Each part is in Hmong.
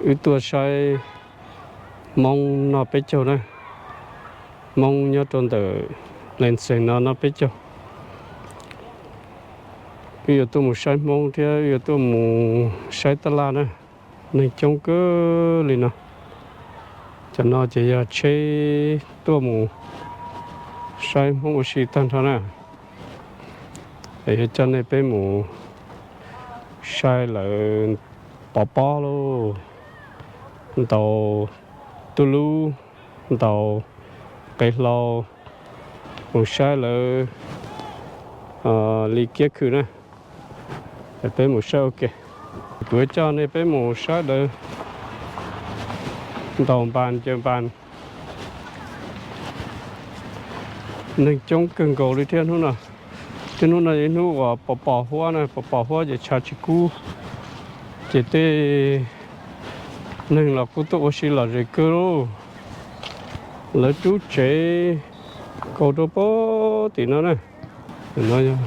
Wb tuaj saib Hmoob noj peb caug na. Hmoob nyob rau ntawm Lansing no noj peb caug. Wb yuav tuaj mus saib Hmoob thiab wb yuav tuaj mus saib tab laj na. Neeg coob kawg li no. Cov no ces yog tsheb tuaj mus saib Hmoob ua si tag nrho na. Es yuav coj nej peb mus saib lawv pov pob lauj, ntaus tuj lub, ntaus qe hlau, mus saib lawv li kiab khw na. Es peb mus saib ua ke. Kuv yuav coj nej peb mus saib lawv ntaus npas ncaws npas. Neeg coob kawg nkaus li thiab hnub no. Thiab hnub no yog ib hnub uas pos pos huab na, pos pos huab ces tshav tsis kub, ces tej neeg los kuj tuaj ua si lom zem kawg lauj. Lawv rub tsev kaus rau pem tim no na. No yog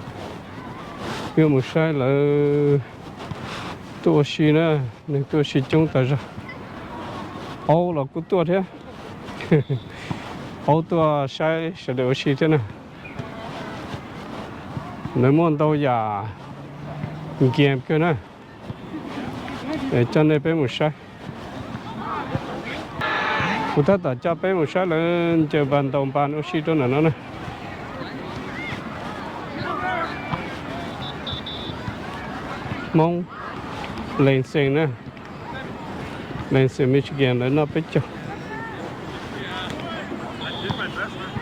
wb mus saib lawv tuaj ua si na, neeg tuaj ua si coob tas zog. Aub los kuj tuaj thiab. Aub tuaj saib sawv daws ua si thiab na. Lawv muaj ntau yam nkias kawg na. Coj nej peb mus saib. Kuv tab tom coj peb mus saib lawv ncaws npas ntaus npas ua si rau ntawm no na. Hmoob Lansing na, Lansing Michigan lawv noj peb caug.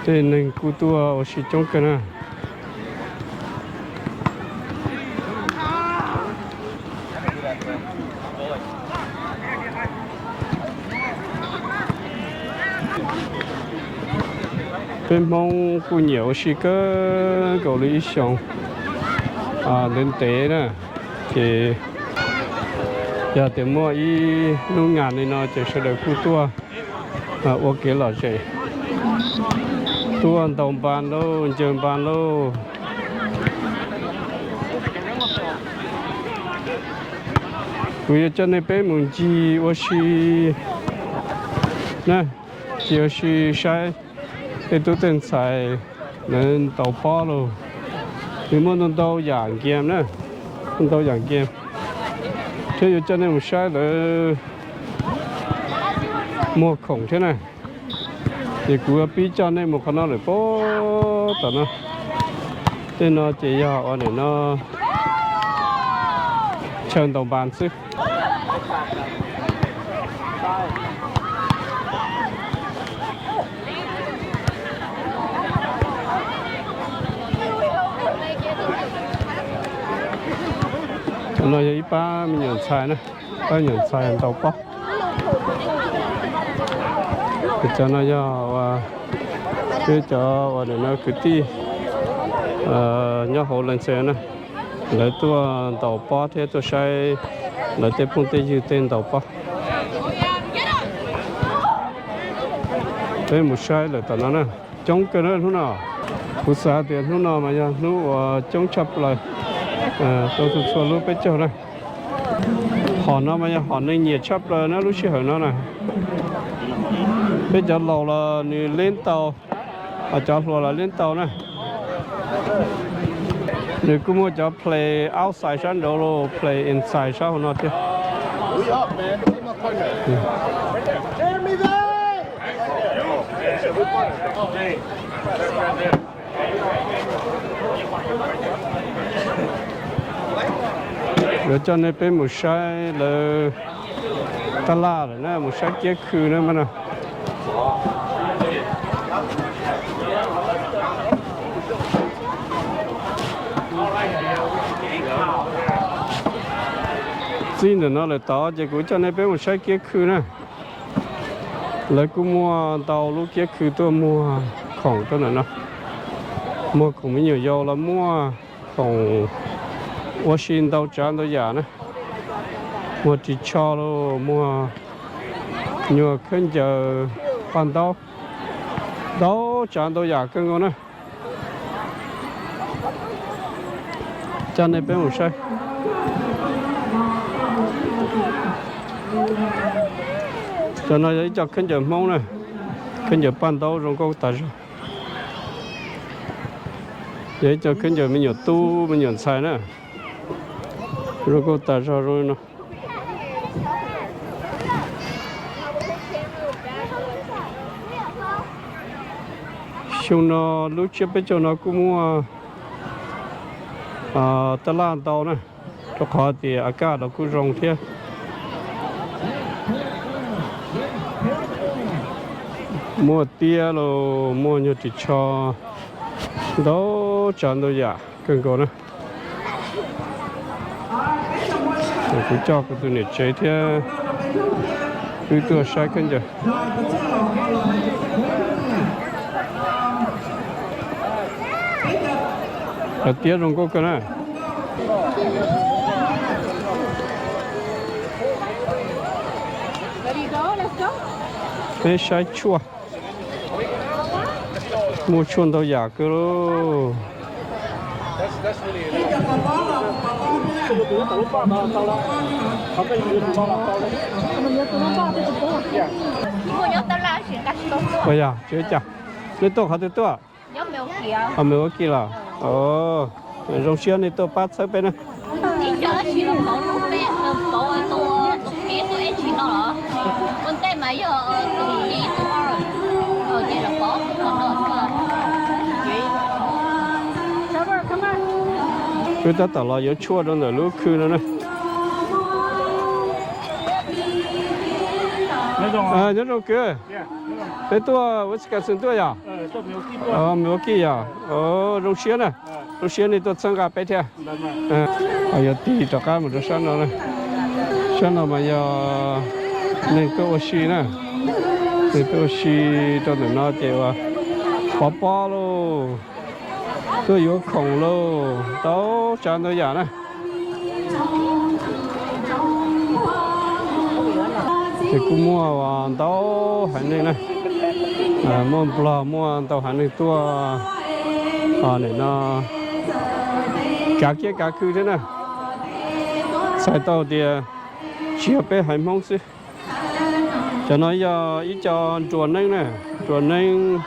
Tej neeg kuj tuaj ua si coob kawg na. Peb Hmoob kuj nyiam ua si kawg nkaus li ib xyoos ntev ntev na, ces yog tias muaj ib hnub ngas li no ces sawv daws kuj tuaj ua kev lom zem, tuaj ntaus npas lauj, ncaws npas lauj. Kuv yuav coj nej peb mus ncig ua si na, ncig ua si saib tej tub tej ntxhais lawv ntaus pob lauj. Nws muaj ntau ntau yam nkias na, ntau yam nkias, thiab yuav coj nej mus saib lawv muag khoom thiab na. Ces kuv pib coj nej mus qhov no lawm pob tom no. Tej no ces yog ua nim no chaw ntaus npas xwb. Cov no yog ib pab me nyuam ntxhais na, pab me nyuam ntxhais ntaus pob. Cov no yog peb cov uas nim no kwv tij nyob hauv Lansing na, lawv tuaj ntaus pob thiab tuaj saib lawv tej phooj tej ywg tej ntaus pob. Peb mus saib lawm tom no na, coob kawg na hnub no. Kuv xav tias hnub no mas yog hnub uas coob tshaj plaws, tau txhua txhua lub peb caug na. Hom no mas yog hom neeg nyiam tshaj plaws na lub sij hawm no na. Peb cov laus los nws leb ntau, ho cov hluas los leb ntau na. Nws kuj muaj cov play outside sab nraud los play inside sab hauv no thiab. Yuav coj nej peb mus saib lawv tab laj lawm na, mus saib kiab khw na mas no. Txij ntawm no lawm tod ces kuv coj nej peb mus saib kiab khw na. Lawv kuj muaj ntau lub kiab khw tuaj muag khoom rau ntawm no. Muag khoom me nyuam yaus los muaj, khoom ua si ntau tsav ntau yam na. Muag ris tsho los muag, nyuag khaub ncaws, paj ntaub, ntau tsav ntau yam kawg nkaus na. Coj nej peb mus saib. Cov no yog ib co khaub ncaws Hmoob na, khaub ncaws paj ntaub zoo nkauj tas zog. Yog ib co khaub ncaws me nyuam tub me nyuam ntxhais na, zoo nkauj tas zog zoo li no. Xyoo no lub tsiab peb caug no kuj muaj tab laj ntau na, rau qhov tias a kaj los kuj zoo thiab. Muaj tiab los muaj nyuag ris tsho ntau tsav ntau yam kawg nkaus na. Kuv coj kuv tus niam tsev thiab wb tuaj saib khaub ncaws. Tiab zoo nkauj kawg na. Peb saib tshuaj, muaj tshuaj ntau yam kawg lauj. Ua yog tsis ua cas, nej tuaj qhov twg tuaj? Qhov me ua kis los? Zoo siab nej tuaj pab txhawb peb na. Wb tab tom los yuav tshuaj rau ntawm lub khw no na. Nyob zoo kwv, peb tuaj Wisconsin tuaj yog? Me ua kij yog. Zoo siab na, zoo siab nej tuaj txhawb nqa peb thiab. Yuav tig rov qab mus rau sab no, sab no mas yog neeg tuaj ua si na, neeg tuaj ua si rau ntawm no ces ua pov pob lauj, tuaj yuav khoom lauj, ntau tsav ntau yam na. Ces kuj muaj ntau haiv neeg na, muaj Nplog, muaj ntau haiv neeg tuaj nim no kav kiab kav khw thiab na. Txhais tau tias tsis yog peb haiv Hmoob xwb. Cov no yog ib co nruas neeb na, nruas neeb,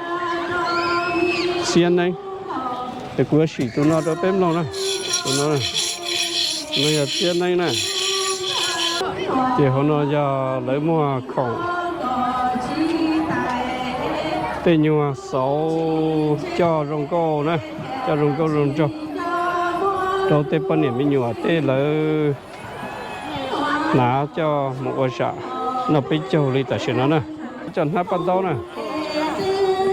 txiab neeb. Es kuv yuav sim tus no rau peb mloog na. Tus no, no yog txiab neeb na. Ces hauv no yog lawv muag khoom, tej nyuag xauv coj zoo nkauj na, coj zoo nkauj zoo nraug rau tej poj niam me nyuam tej lawv hnav coj mus ua zam noj peb caug li tam sim no na. Cov hnab paj ntaub na,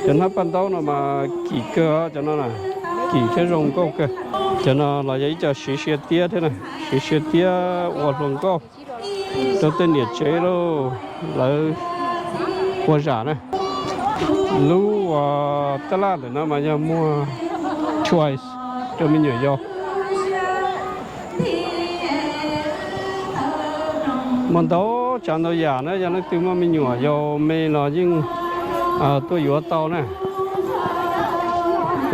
cov hnab paj ntaub no mas kim kawg os, cov no na, kim thiab zoo nkauj kawg. Cov no los yog ib co siv sia tiab thiab na, siv sia tiab ua hluas nkauj rau tej niam tsev lauj, lawv ua zam na. Lub uas tab laj ntawm no mas yog muag choice rau me nyuam yaus. Muaj ntau tsav ntau yam na, yog leej twg muaj me nyuam yaus me los yeej tuaj yuav tau na.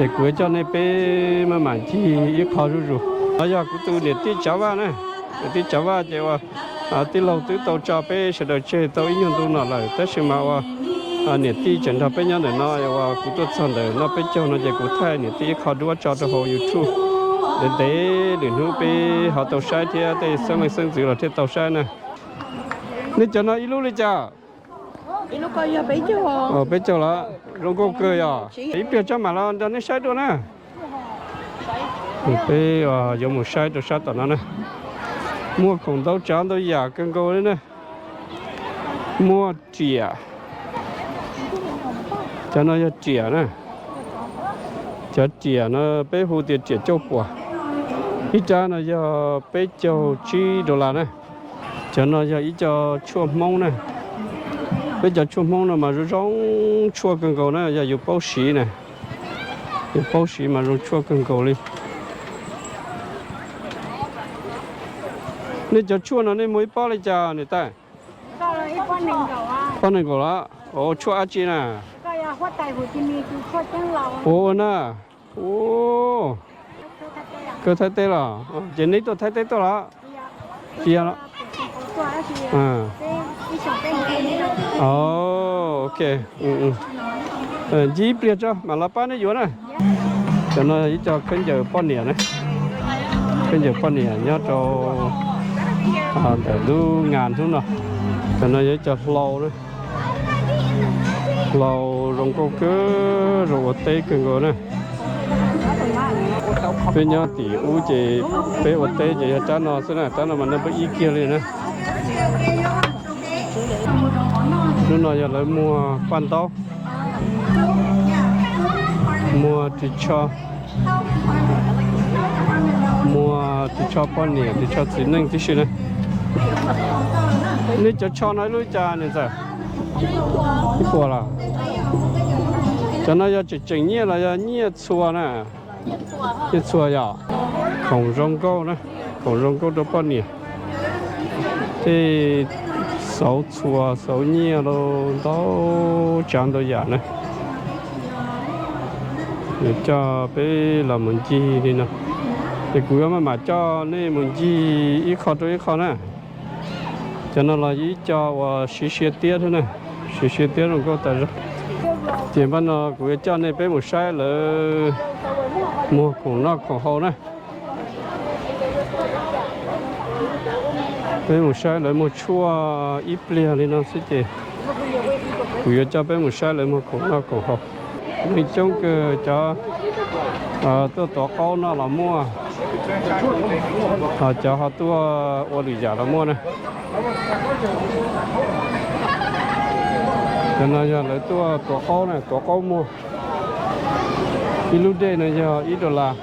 Es kuv yuav coj nej peb maj mam ncig ib qho zuj zus. No yog kuv tus niam tij Tsav Vaj na, niam tij Tsav Vaj ces ua tij laug twb tau tso peb sawv daws tseg tau ib nyuag ntu no lawm, tab sis mas ua niam tij tseem nrog peb nyob ntawm no, uas kuv tuaj txog ntawm noj peb caug no ces kuv thaij niam tij ib qho duab tso rau hauv YouTube. Ntev ntev lwm hnub peb ho tau saib thiab tej xeeb leej xeeb ntxwv los thiaj tau saib na. Nej cov no ib lub li cas? Peb caug los zoo nkauj kawg yog. Ib pliag tsob mam los nrog nej saib dua na. Peb yuav mus saib rau sab tom no na. Muaj khoom ntau tsav ntau yam kawg nkaus li na. Muaj riam, cov no yog riam na. Cov riam no peb hu tias riam cauj puas. Ib rab no yog peb caug tsib dollar na. Cov no yog ib co tshuaj Hmoob na. Peb cov tshuaj Hmoob no mas zoo zoo tshuaj kawg nkaus na, yog yus paub siv na. Yus paub siv mas zoo tshuaj kawg nkaus li. Nej cov tshuaj no nej muag ib pob li cas niam tais? Pob nees nkaum los? Tshuaj dab tsi na? Ua na. Kawg Thaib teb los? Ces neb tuaj Thaib teb tuaj los? Tsis yog los? Ok, ncig ib pliag tso mam los pab neb yuav na. Cov no ib co khaub ncaws poj niam na, khaub ncaws poj niam nyob rau ntawm lub nga hnub no. Cov no yog ib co hlau na, hlau zoo nkauj kawg, zoo ua teb kawg nkaus na. Peb nyob tim ub ces peb ua teb ces yog rab no xwb na, rab no mas neeg peb ib kiag li na. Hnub no yog lawv muag paj ntaub, muag ris tsho, muag ris tsho poj niam, ris tsho txiv neej tib si na. Nej cov tsho no ib lub cas niam ntxawm? Ib puas los? Cov no yog tseem tseem nyiaj los yog nyiaj txhua na? Nyiaj txhua yom. Khoom zoo nkauj na, khoom zoo nkauj rau poj niam. Tej xauv txhua xauv nyiaj los ntau tsav ntau yam na. Yuav coj peb los mus ncig li no, ces kuv yuav maj mam coj nej mus ncig ib qho rau ib qho na. Cov no los ib co uas siv sia tiab thiab na, siv sia tiab zoo nkauj tas zog. Ces npaj no kuv yuav coj nej peb mus saib lawv muag khoom noj khoom haus na. Peb mus saib lawv muag tshuaj ib pliag li no xwb ces kuv yuav coj peb mus saib lawv muag khoom noj khoom haus. Neeg coob kawg, cov tuaj tuav qaub noj los muaj, ho cov ho tuaj ua lwm yam los muaj na. Cov no yog lawv tuaj tuav qaub na, tuav qaub muag. Ib lub dej no yog ib dollar.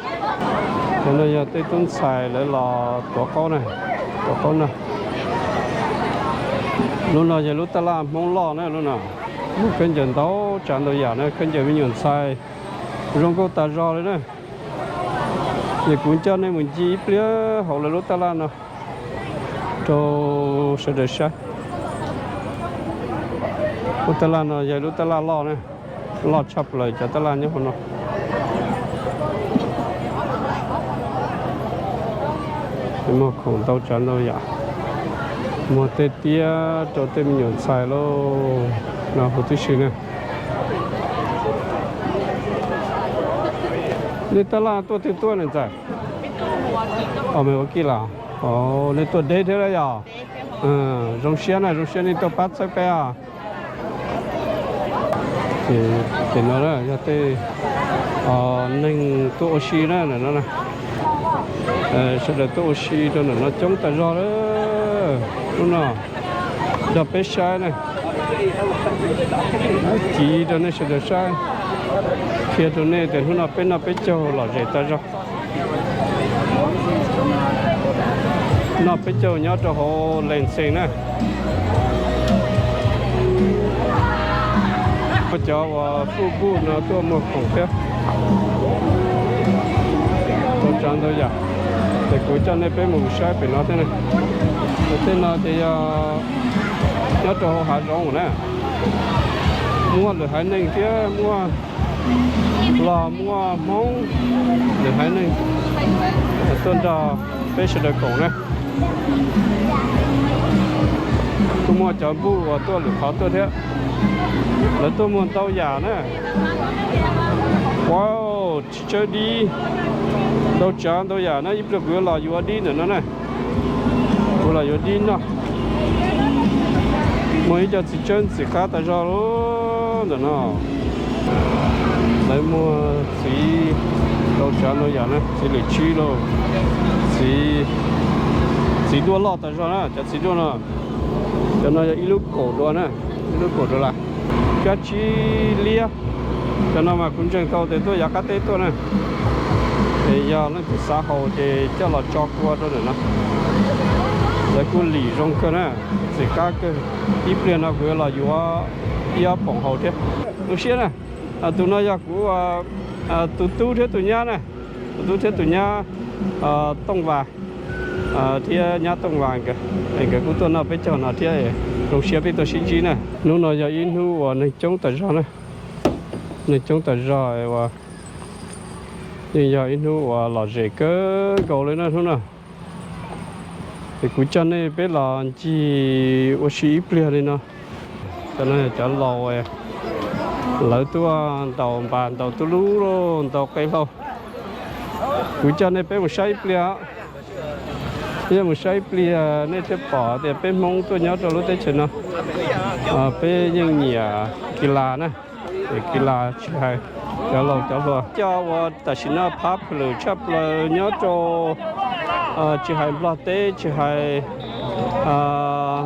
Cov no yog tej tub ntxhais lawv los tuav qaub na, tuav qaub noj. Lub no yog lub taj laj Hmoob loj na, lub no muag khaub ncaws ntau tsav ntau yam na, khaub ncaws me nyuam ntxhais zoo nkauj tas zog li na. Ces kuv coj nej mus ncig ib pliag hauv lawv lub taj laj no rau sawv daws saib. Lub taj laj no yog lub taj laj loj na, loj tshaj plaws cov taj laj nyob hauv no. Muag khoom ntau tsav ntau yam, muag tej tiab rau tej me nyuam ntxhais lauj, no huv tib si na. Nej taj laj tuaj twg tuaj niam ntxawm? Os, me ua kij los? Nej tuaj deb thiab yog? Zoo siab na, zoo siab nej tuaj pab txhawb peb os. Ces no yog tej neeg tuaj ua si na, ntawm no sawv daws tuaj ua si rau ntawm no coob tas zog lawm. Hnub no nrog peb saib na, civ rau nej sawv daws saib, qhia rau nej tias hnub no peb noj peb caug lom zem tas zog. Noj peb caug nyob rau hauv Lees Xees na. Muaj cov uas fuj buj no tuaj muag khoom thiab, tau tsav ntau yam. Ces kuv coj nej peb mus saib pem no thiab na. Tej no ces yog nyob rau hauv hav zoov na, muaj lwm haiv neeg thiab muaj los muaj Hmoob, lwm haiv neeg tuaj nrog peb sawv daws koom na. Kuj muaj cov npuj uas tuaj lwm qhov tuaj thiab, lawv tuaj muag ntau yam na. Wow, txiv tsawb dib, ntau tsav ntau yam na. Ib pliag kuv yuav los yuav dib ntawm no na, kuv los yuav dib noj. Muaj ib co txiv tsawb ntxim qab tas zog ntawm no. Lawv muag txiv ntau tsav ntau yam na, txiv lwm tsib lauj, txiv, txiv duaj loj tas zog na, cov txiv duaj no. Cov no yog ib lub kaum dua na, ib lub kaum dollar. Kab tsib liab. Cov no mas kuv ntseeg tau tias tuaj yav qab teb tuaj na, es yog leej twg xav haus ces coj los tso kua rau ntawm no. Lawv kuj lim zoo kawg na, ntxim qab kawg. Ib pliag no kuv yuav los yuav ib ob poom haus thiab. Zoo siab na. Tus no yog kuv tus tub thiab tus nyab na, tus tub thiab tus nyab Tooj Vas thiab nyab Tooj Vas nkawd, nkawd kuj tuaj noj peb caug no thiab, zoo siab peb tuaj sib ntsib na. Hnub no yog ib hnub uas neeg coob tas zog na, neeg coob tas zog uas yeej yog ib hnub uas lom zem kawg nkaus li na hnub no. Es kuv coj nej peb los ncig ua si ib pliag li no. Cov no yog cov laus, lawv tuaj ntaus npas ntaus tuj lub, ntaus qe hlau. Kuv coj nej peb mus saib ib pliag, peb mus saib ib pliag nej thiaj pom tias peb Hmoob tuaj nyob rau lub teb chaws no, peb yeej nyiam kis las na. Kis las tsis hais cov laus cov hluas, cov uas tam sim no popular tshaj plaws nyob rau, tsis hais Nplog teb, tsis hais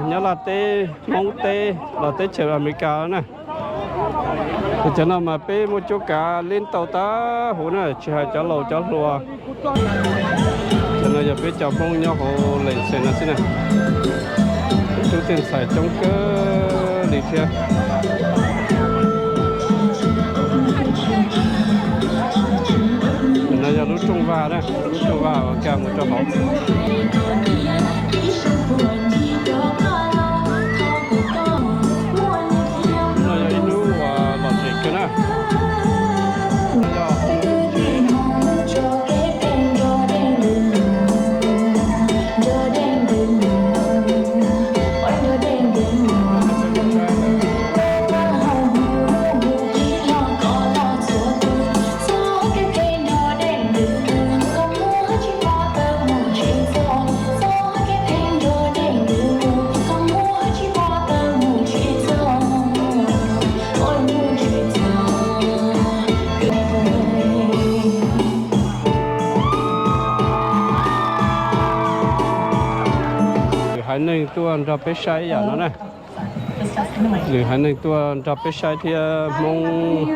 Nyab Laj teb, Hmoob teb los teb chaws Amelikas na. Cov no mas peb muaj cuab kav leej tau tag huv na, tsis hais cov laus cov hluas. Cov no yog peb cov Hmoob nyob hauv Lees Xes no xwb na. Tub tej ntxhais coob kawg li thiab. No yog lub rooj vag na, lub rooj vag uas kaj mus rau hauv. No yog ib lub uas lom zem kawg na. Lwm haiv neeg tuaj nrog peb saib ib yam no na. Lwm haiv neeg tuaj nrog peb saib thiab. Hmoob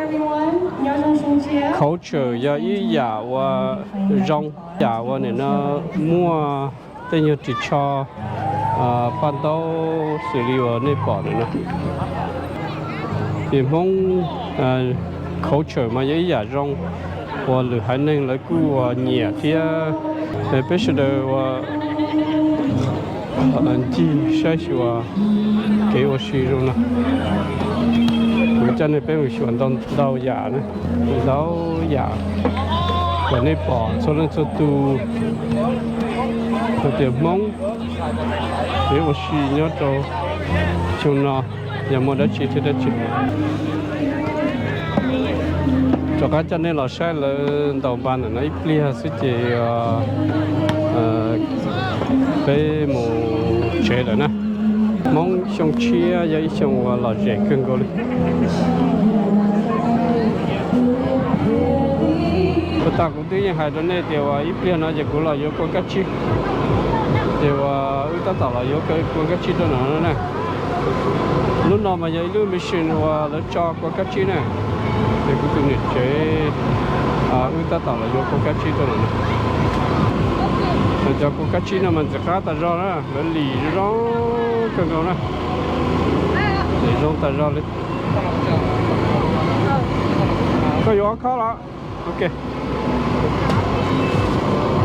culture yog ib yam uas zoo, yam uas nim no muaj tej nyuag ris tsho paj ntaub xws li uas nej pom ntawm no. Ces Hmoob culture mas yog ib yam zoo uas lwm haiv neeg lawv kuj uas nyiam thiab. Peb sawv daws uas ncig saib xyuas kev ua si zoo no. Kuv coj nej peb mus xyuas ntau ntau yam na, ntau yam uas nej pom txhua leej txhua tus hais tias Hmoob kev ua si nyob rau xyoo no yog muaj dab tsi thiab dab tsi. Rov qab coj nej los saib lawv ntaus npas ntawm no ib pliag xwb ces peb mus tsev lawm na. Hmoob xyoo tshiab yog ib xyoo uas lom zem kawg nkaus li. Puag ta kuv twb yeej hais rau nej tias uas ib pliag no ces kuv los yuav kua kab tsib, ces uas wb tab tom los yuav kua kab tsib rau no na. Lub no mas yog ib lub mission uas lawv tso kua kab tsib na, ces kuv tus niam tsev wb tab tom los yuav kua kab tsib rau no na. Cov kua kab tsib no mas ntxim qab tas zog na, lawv lim zoo kawg nkaus na, lim zoo tas zog li. Koj yuav ob khob los? Ok.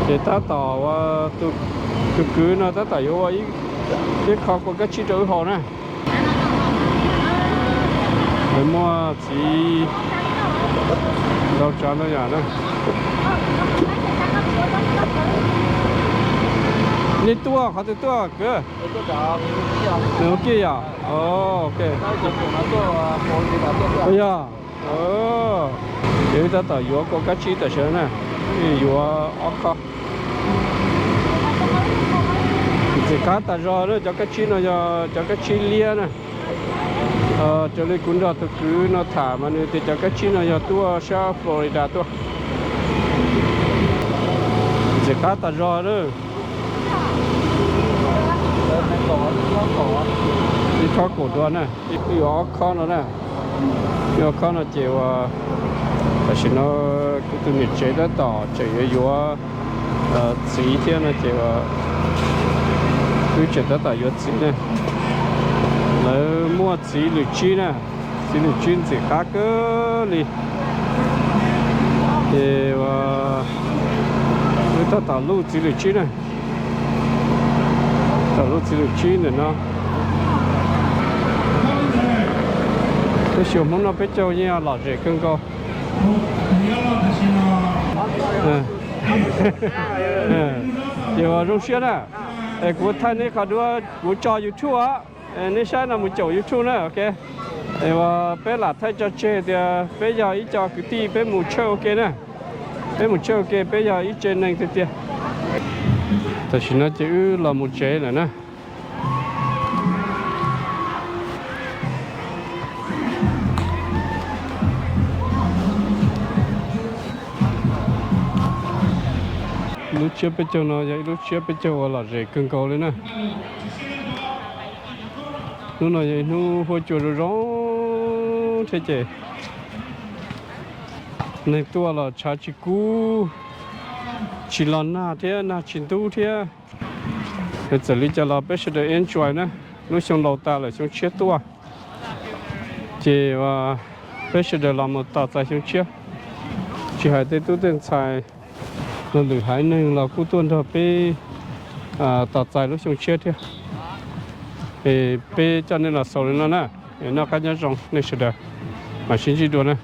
Ces tab tom ua, tus kwv no tab tom yuav ua ib qho kua kab tsib rau wb haus na. Lawv muaj txiv ntau tsav ntau yam na. Nej tuaj qhov twg tuaj kwv? Nws ua kiag yom? Ok. Yog. Ces wb tab tom yuav kua kab tsib tam sim no na, yuav ob khob. Ntxim qab tas zog na, cov kab tsib no yog cov kab tsib liab na. Raws li kuv nrog tus kwv no tham mas nws tias cov kab tsib no yog tuaj sab Florida tuaj. Ntxim qab tas zog na. Ib khob kaum dua na, ib khob yuav ob khob no na. Yuav ob khob no ces uas tam sim no kuv tus niam tsev tab tom tseem yuav yuav txiv thiab no ces uas wb tseem tab tom yuav txiv na. Lawv muaj txiv lwm tsib na, txiv lwm tsib ntxim qab kawg li. Ces wb tab tom luj txiv lwm tsib na. Tom luj txiv lwm tsib ntawm no. Peb xyuas Hmoob noj peb caug yeej lom zem kawg nkaus. Ces uas zoo siab na. Kuv thaij nej qhov duab kuv tso YouTube os, nej saib no mus caum YouTube na, ok. Peb lam thaij tso tseg tias peb yog ib co kwv tij peb mus tshawj ua ke na, peb mus tshawj ua ke peb yog ib tsev neeg tiag tiag. Tam sim no ces wb los mus tsev lawm na. Lub tsiab peb caug no yog ib lub tsiab peb caug uas lom zem kawg nkaus li na. Hnub no yog ib hnub huab cua zoo zoo thiab ces neeg tuaj los tshav tsis kub, tsis los nag thiab nag tsis ntub thiab. Txawm li cas los peb sawv daws enjoy na, lub xyoo laus tas lawm xyoo tshiab tuaj. Ces peb sawv daws los mus tos txais xyoo tshiab, tsis hais tej tub tej ntxhais los lwm haiv neeg los kuj tuaj nrog peb tos txais lub xyoo tshiab thiab. Es peb coj nej los xaus li no na, noj qab nyob zoo nej sawv daws, mam sib ntsib dua na.